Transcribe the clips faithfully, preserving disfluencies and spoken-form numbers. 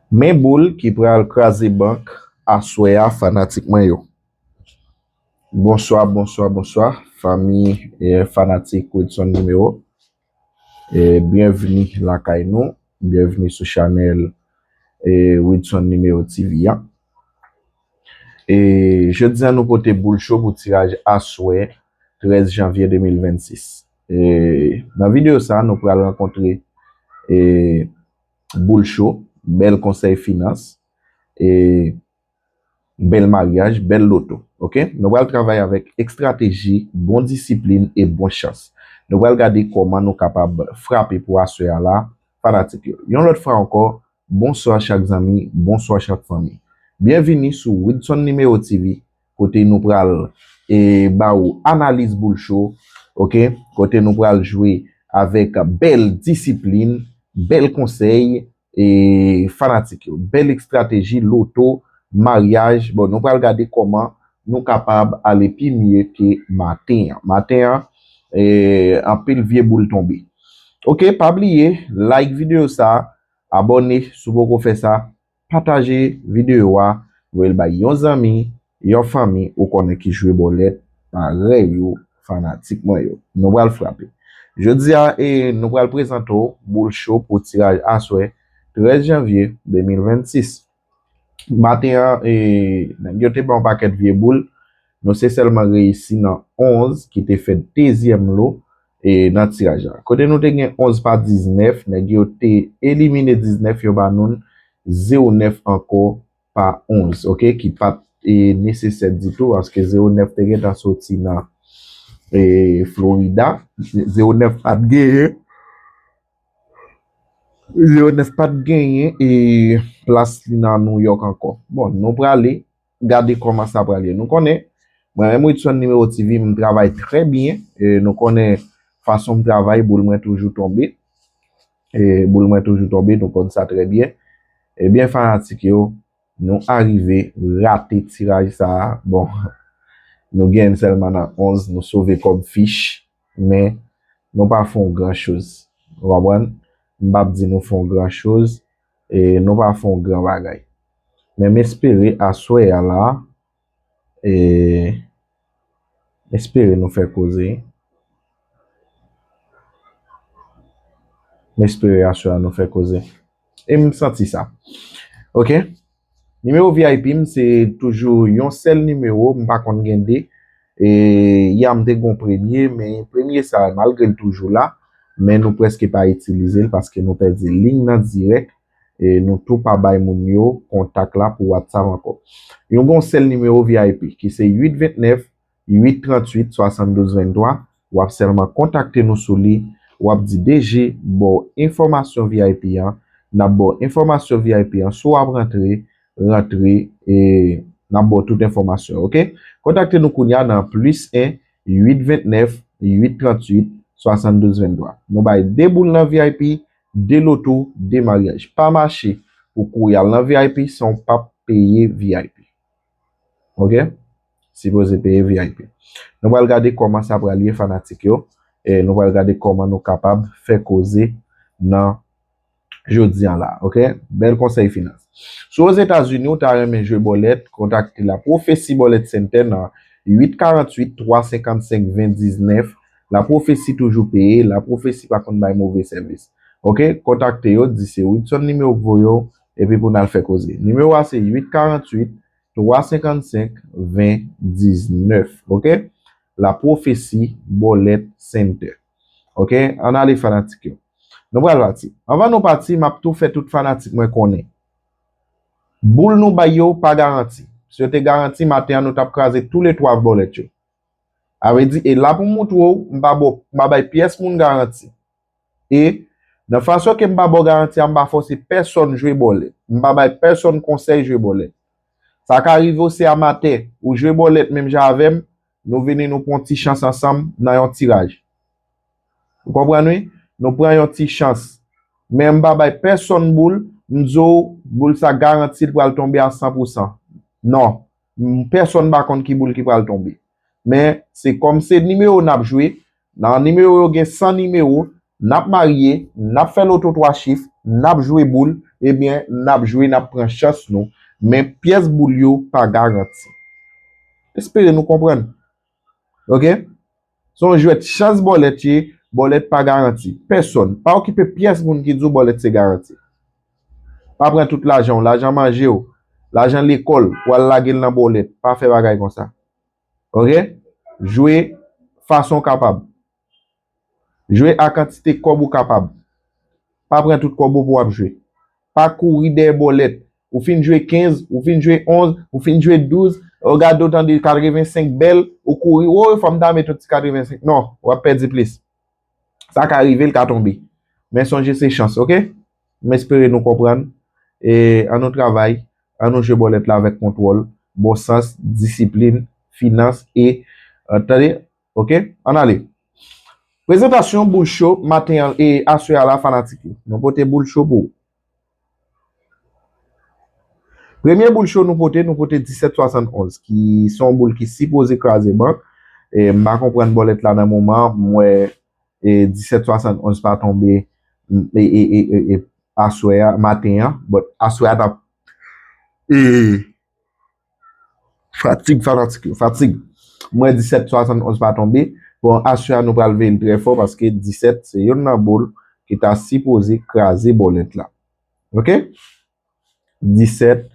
Men boul ki pral kraze bank aswè a, fanatik mwen yo. Bonswa, bonswa, bonswa, fanmi e fanatik Widson Nimewo. E byenvni lakay nou, byenvni sou chanèl e Widson Nimewo T V a. E jodi a nou pote boul cho pou tiraj aswè, trèz janvye de mil vennsis. E nan videyo sa, nou pral rankontre e boul cho, bèl konsèy finans, e bèl maryaj, bèl loto. Oke? Nou pral travay avèk estrateji, bon disiplin e bon chans. Nou pral gade kòman nou kapab frape pou aswè a la, fanatik yo. Yon lòt fwa ankò, bonswa chak zanmi, bonswa chak fanmi. Byenvini sou Widson Nimewo T V, kote nou pral e ba ou analiz boul cho, oke? Kote nou pral jwe avèk bèl disiplin, bèl konsèy, e fanatik yo. Bèl estrateji, loto, maryaj. Bon, nou pral gade kòman nou kapab ale pi mye ke maten an. Maten an, e anpil vye boul tonbe. Oke, pa bliye, like videyo sa, abòne si w poko fè sa, pataje videyo a, voye l bay yon zanmi, yon fanmi ou konnen ki jwe bòlèt parèy ou, fanatik mwen yo. Nou pral frape. Jodi a, e, nou pral prezante w boul cho pou tiraj aswè, trèz janvye de mil vennsis. Maten an, e, nèg yo te ban yon pakèt vye boul. Nou se sèlman reyisi nan onz ki te fè dezyèm lo, e, nan tiraj la. Kote nou te gen onz pa diznèf, nèg yo te elimine diznèf, yo ba nou zewo nèf ankò pa onz, oke, ki pa t, e, nesesè ditou, paske zewo nèf te gentan soti nan, e, Florida. Zewo nèf pa t genyen. Zewo nèf pa t genyen, e, plas li nan New York ankò. Bon, nou prale gade kòman sa pral ye. Nou konnen, mwen menm Widson Nimewo T V, m travay trè byen. E, nou konnen fason m travay, boul mwen toujou tonbe. E, boul mwen toujou tonbe, nou konn sa trè byen. Ebyen, fanatik yo, nou arive rate tiraj sa a. Bon, nou genyen sèlman nan onz, nou sove kòb fich, men nou pa fè yon gran choz. Ou konprann? M p ap di nou fè yon gran choz, e nou pa fè yon gran bagay. Men m espere aswè a la, e m espere nou fè koze. M espere aswè a nou fè koze. E m santi sa. Oke? Nimewo V I P m se toujou yon sèl nimewo, m pa konn gen de. E, yè m te gon premye, men premye sa, malgre l toujou la, men nou prèske pa itilize l paske nou pèdi liy nan dirèk, e nou tou pa bay moun yo kontak la pou WhatsApp ankò. Nou gon sèl nimewo V I P ki se uit vennèf, uit tranntuit, swasanndouz venntwa. W ap sèlman kontakte nou sou li, w ap di D G ba w enfòmasyon V I P an, n ap ba w enfòmasyon V I P an, si w ap rantre, rantre, e n ap ba w tout enfòmasyon, oke? Kontakte nou kounye a nan plis en, uit vennèf, uit tranntuit, swasanndouz venntwa. Nou bay de boul nan V I P, de loto, de maryaj. Pa mache pou kouri al nan V I P san w p ap peye V I P. Oke? Sipoze peye V I P. Nou pral gade kòman sa pral ye, fanatik yo. E nou pral gade kòman nou kapab fè koze nan jodi a la. Oke? Bèl konsèy finans. Si w Ozetazini, ou ta renmen jwe bòlèt, kontakte La Prophecy Bòlèt Center nan uit karanntuit, twa senkannsenk, ven diznèf. La Prophecy toujou peye. La Prophecy pa konn bay move sèvis. Oke? Kontakte yo, di se Widson Nimewo k voye w, epi pou n al fè koze. Nimewo a se uit karanntuit, twa senkannsenk, ven diznèf. Oke? La Prophecy Bòlèt Center. Oke? Ann ale, fanatik yo. Nou pral pati. Anvan nou pati, m ap tou fè tout fanatik mwen konnen. Boul nou bay yo pa garanti. Si yo te garanti, maten an nou t ap kraze toulètwa bòlèt yo. A vle di, e la pou m montre w, m pa ba w, m pa bay pyès moun garanti. E nan fason ke m pa ba w garanti a, m pa fòse pèsonn jwe bòlèt. M pa bay pèsonn konsèy jwe bòlèt. Sa ka rive w se amatè, ou jwe bòlèt menm jan avè m, nou vini nou pran yon ti chans ansanm nan yon tiraj. Ou konprann wi? Nou pran yon ti chans. Men m pa bay pèsonn boul, m di w boul sa garanti l pral tonbe a san pou san. Non, m, pèsonn pa konn ki boul ki pral tonbe. Men se kòm se nimewo n ap jwe, nan nimewo yo gen san nimewo, n ap marye, n ap fè loto twa chif, n ap jwe boul, ebyen, n ap jwe, n ap pran chans nou. Men pyès boul yo pa garanti. Espere nou konprann. Ok? Se yon jwèt chans bòlèt ye, bòlèt pa garanti. Pèsòn, pa okipe pyès moun ki di w bòlèt se garanti. Pa pran tout lajan w, lajan manje w, lajan lekòl, pou al lage l nan bòlèt. Pa fè bagay konsa. Ok? Jwe fason w kapab. Jwe a kantite kòb ou kapab. Pa pran tout kòb ou pou w ap jwe. Pa kouri dèyè bòlèt. Ou fin jwe kenz, ou fin jwe onz, ou fin jwe douz, ou gade w tande katrevensenk bèl, ou kouri, woy, fò m ta met yon ti katrevensenk. Non, w ap pèdi plis. Sa ka rive, l ka tonbe. Men sonje se chans, ok? M espere nou konprann. E, an nou travay, an nou jwe bòlèt la avèk kontwòl, bon sans, disiplin, finans e, euh, tande, ok? Ann ale. Prezantasyon boul cho maten an e aswè a la fanatik yo. Nou pote boul cho pou ou. Premye boul cho nou pote, nou pote disèt swasannonz, ki se yon boul ki sipoze kraze bank. E m pa konprann bòlèt la nan moman, m wè e disèt swasannonz pa tonbe e, e, e, e, e aswè a, maten an, but aswè a t ap e, fatig fanatik yo, fatig. M wè disèt swasannonz pa tonbe. Bon, aswè a nou pral veye l trè fò paske disèt se youn nan boul ki ta sipoze kraze bòlèt la. Ok? Disèt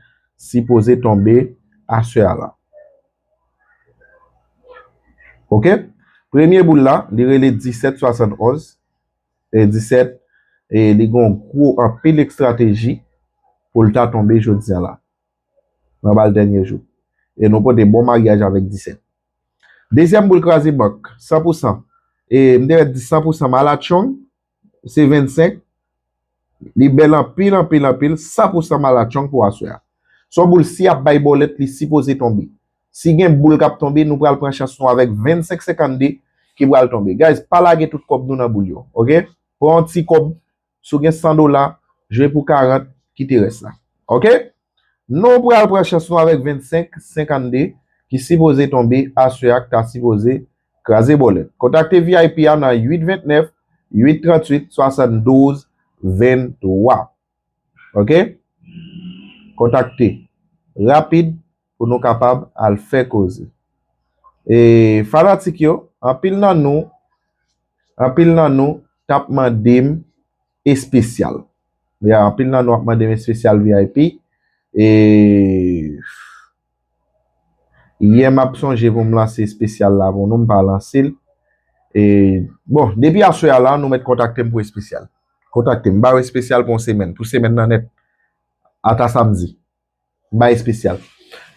sipoze tonbe aswè a la. Ok? Premye boul la, li rele disèt swasannonz. E disèt, e li gen yon gwo anpil estrateji pou l ta tonbe jodi a la. Nan ba l dènye jou. E nou pote bon maryaj avèk disèt. Dezyèm boul kraze bank, san pou san. E m te mèt di san pou san malatchong, se vennsenk. Li bèl anpil, anpil, anpil, san pou san malatchong pou aswè a. Se yon boul si ap bay bòlèt, li sipoze tonbe. Si gen boul k ap tonbe, nou pral pran chans nou avèk vennsenk senkannde ki pral tonbe. Guys, pa lage tout kòb nou nan boul yo, ok? Pran yon ti kòb, si w gen san dola, jwe pou karant, kite rès la. Ok? Nou pral pran chans nou avèk vennsenk senkannde ki sipoze tonbe aswè a k ta sipoze kraze bòlèt. Kontakte V I P a nan uit ventnèf, uit tranntuit, swasanndouz venntwa. Ok? Kontakte rapid pou nou kapab al fè koze. E fanatik yo, anpil nan nou, anpil nan nou t ap mande m espesyal. Ya, anpil nan nou ap mande m espesyal V I P. E yè m ap sonje pou m lanse espesyal la pou nou, m pa lanse l. E bon, depi aswè a la, nou mèt kontakte m pou espesyal. Kontakte m, m ba w espesyal pou yon semèn, pou semèn nan nèt. Ata samdi. M bay espesyal.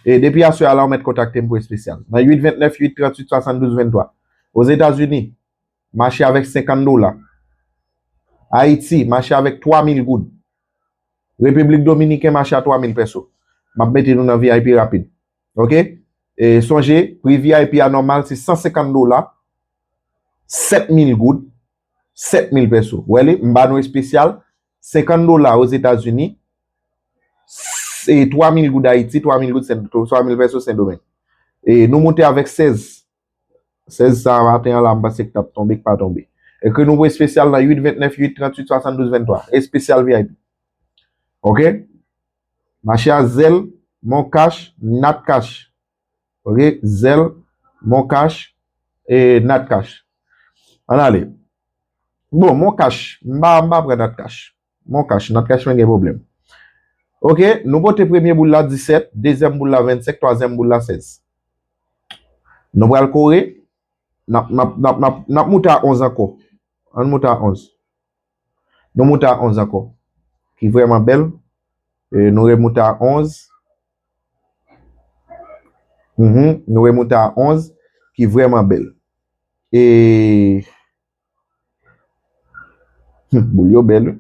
E depi aswè a la, ou mèt kontakte m pou espesyal. Nan uit ventnèf, uit tranntuit, swasanndouz venntwa. Ozetazini, mache avèk senkant dola. Ayiti, mache avèk twa mil goud. Repiblik Dominiken, mache a twa mil pèso. M ap mete nou nan V I P rapid. Ok? E sonje, pri V I P a nòmal, se san senkant dola, sèt mil goud, sèt mil pèso. Wè li, m ba nou espesyal, senkant dola Ozetazini, se twa mil goud Ayiti, twa mil goud Sen, twa mil pèso Sendomeng. E nou moute avèk sèz. Sèz sa a maten an la, m panse k t ap tonbe, k pa tonbe. Ekri nou pou espesyal nan uit ventnèf, uit tranntuit, swasanndouz venntwa. Espesyal V I P. Ok? Mache a Zelle, MonCash, NatCash. Ok, Zelle, MonCash, e NatCash. Ann ale. Bon, MonCash, m pa, m pa pran NatCash. MonCash, NatCash mwen gen pwoblèm. Ok, nou pote premye boul la disèt, dezyèm boul la vennsenk, twazyèm boul la sèz. Nou pral kore, n ap, n ap, n ap, n ap, n ap moute a onz ankò. Ann moute a onz. Nou moute a onz ankò. Ki vrèman bèl. E, nou remoute a onz. Mhm, nou remoute a onz, ki vrèman bèl. E, hmm, boul yo bèl, wi.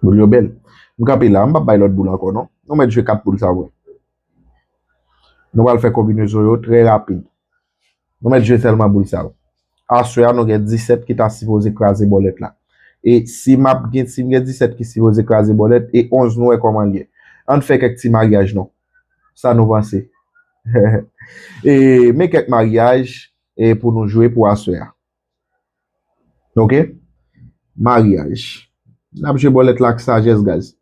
Boul yo bèl. M kanpe la, m p ap bay lòt boul ankò, non. Nou mèt jwe kat boul sa, wi. Nou pral fè konbinezon yo trè rapid. Nou mèt jwe sèlman boul sa yo. Aswè a, nou gen disèt ki ta sipoze kraze bòlèt la. E si m ap gen, si m gen disèt ki sipoze kraze bòlèt, e onz nou wè kòman l ye. Ann fè kèk ti maryaj non. Sa nou panse? E men kèk maryaj e pou nou jwe pou aswè a. Ok? Maryaj. N ap jwe bòlèt la ak sajès, guys.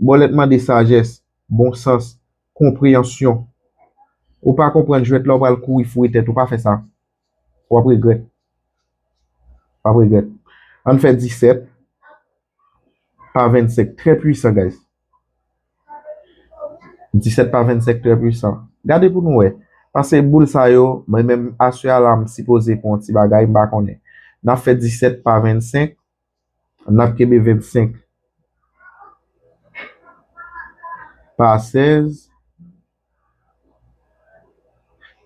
Bòlèt mande sajès, bon sans, konpreyansyon. Ou pa konprann jwèt la, ou pral kouri foure tèt ou, pa fè sa. W ap regrèt. W ap regrèt. Ann fè disèt pa vennsenk. Trè pwisan, guys. Disèt pa vennsenk, trè pwisan. Gade pou nou wè. Pase boul sa yo, mwen menm aswè a la, m sipoze pran yon ti bagay, m pa konnen. N ap fè disèt pa vennsenk, n ap kenbe vennsenk pa sèz,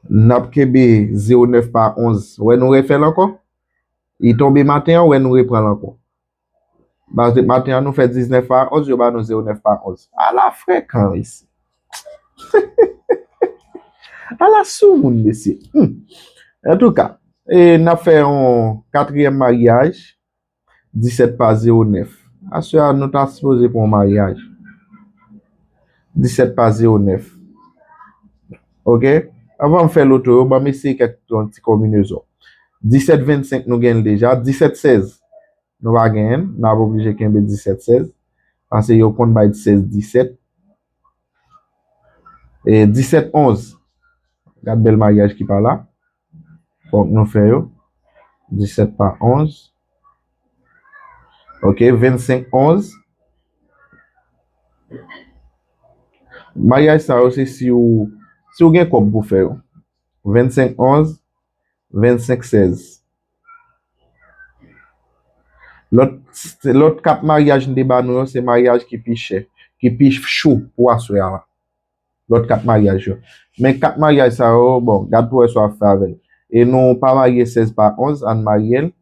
n ap kenbe zewo nèf pa onz. Wè nou refè l ankò? Li tonbe maten an, wè nou repran l ankò. Maten an, nou fè diznèf pa onz, yo ba nou zewo nèf pa onz. Ala frekan, mesye. Ala soumoun, mesye. Hmm. Antouka, e, n ap fè yon katriyèm maryaj, disèt pa zewo nèf. Aswè a, nou ta sipoze pran yon maryaj. Disèt pa zewo nèf. Oke? Anvan m fè loto yo, ban m eseye kèk yon ti konbinezon. Disèt vennsenk, nou gen l deja. Disèt sèz, nou pa genyen l. N ap oblije kenbe disèt sèz. Pase yo konn bay sèz disèt. E disèt onz. Gad bèl maryaj ki pa la. Fòk nou fè yo. Disèt pa onz. Oke, vennsenk onz. Maryaj sa yo, se si w, si w gen kòb pou fè yo. Vennsenk onz, vennsenk sèz. Lòt, lòt kat maryaj m te ba nou yo, se maryaj ki pi chè, ki pi cho pou aswè a la. Lòt kat maryaj yo. Men kat maryaj sa yo, bon, gad pou wè sa w ap fè avè l. E nou pa marye sèz pa onz, ann marye l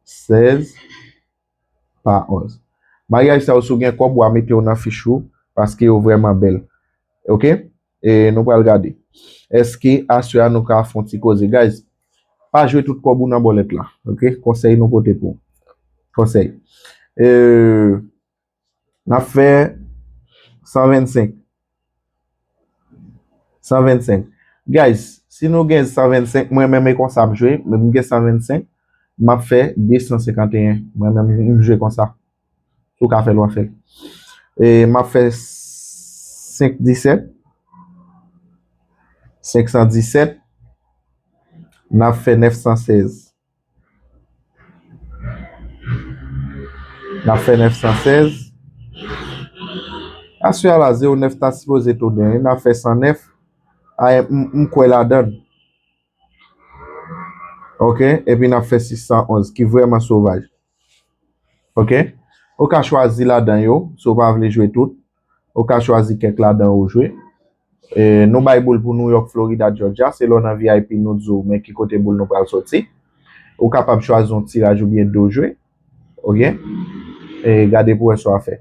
sèz pa onz. Maryaj sa yo, si w gen kòb, w a mete yo nan fich ou, paske yo vrèman bèl. Oke? E nou pral gade. Èske aswè a nou ka fè yon ti koze? Guys, pa jwe tout kòb ou nan bòlèt la. Oke? Konsèy nou pote pou ou. Konsèy. E, n ap fè san vennsenk. San vennsenk. Guys, si nou gen san vennsenk, mwen menm e konsa m jwe, men m gen san vennsenk, m ap fè de san senkanteyen. Mwen menm, m jwe konsa. Si w ka fè l, w a fè l. E m ap fè senk disèt, senk san disèt, n ap fè nèf san sèz. N ap fè nèf san sèz. Aswè a la, zewo nèf ta sipoze tounen. N ap fè san nèf. Ay, m, m kwè ladan l. Oke? Epi n ap fè sis san onz, ki vrèman sovaj. Oke? Ou ka chwazi ladan yo, si w pa vle jwe tout. Ou ka chwazi kèk ladan yo jwe. E, nou bay boul pou New York, Florida, Georgia. Se lè w nan V I P nou di w, men ki kote boul nou pral soti. Ou kapab chwazi yon tiraj oubyen de w jwe. Oke? E, gade pou wè sa w a fè.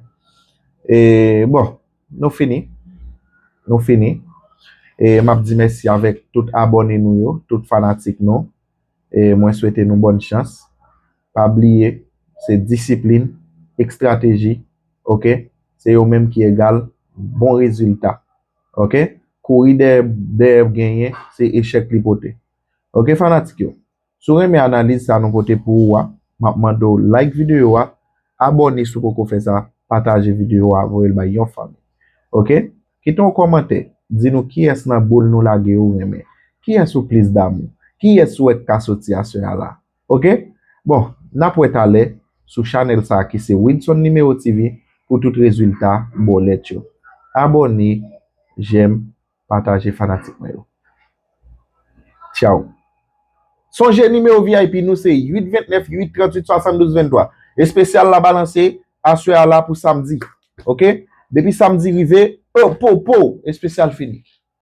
E, bon, nou fini. Nou fini. E, m ap di mèsi avèk tout abòne nou yo, tout fanatik nou. E, mwen swete nou bòn chans. Pa bliye, se disiplin, estrateji, oke? Se yo menm ki egal bon rezilta, oke? Kouri dèyè, dèyè genyen, se echèk li pote. Oke, fanatik yo? Si w renmen analiz sa nou pote pou ou a, m ap mande w like videyo a, abòne si w poko fè sa, pataje videyo a, voye l bay yon fanmi. Oke? Kite yon kòmantè, di nou kiyès nan boul nou lage ou renmen. Kiyès ou plis damou? Kiyès ou wè k ka soti aswè a la? Oke? Bon, n ap wè talè sou chanèl sa a ki se Widson Numéro T V pou tout rezilta bòlèt yo. Abòne, jèm, pataje fanatik mwen yo. Tchaw. Sonje nimewo V I P nou se uit ventnèf uit tranntuit swasanndouz venntwa. Espesyal la balanse aswè a la pou samdi. Oke? Depi samdi rive, oh, po, po, espesyal fini.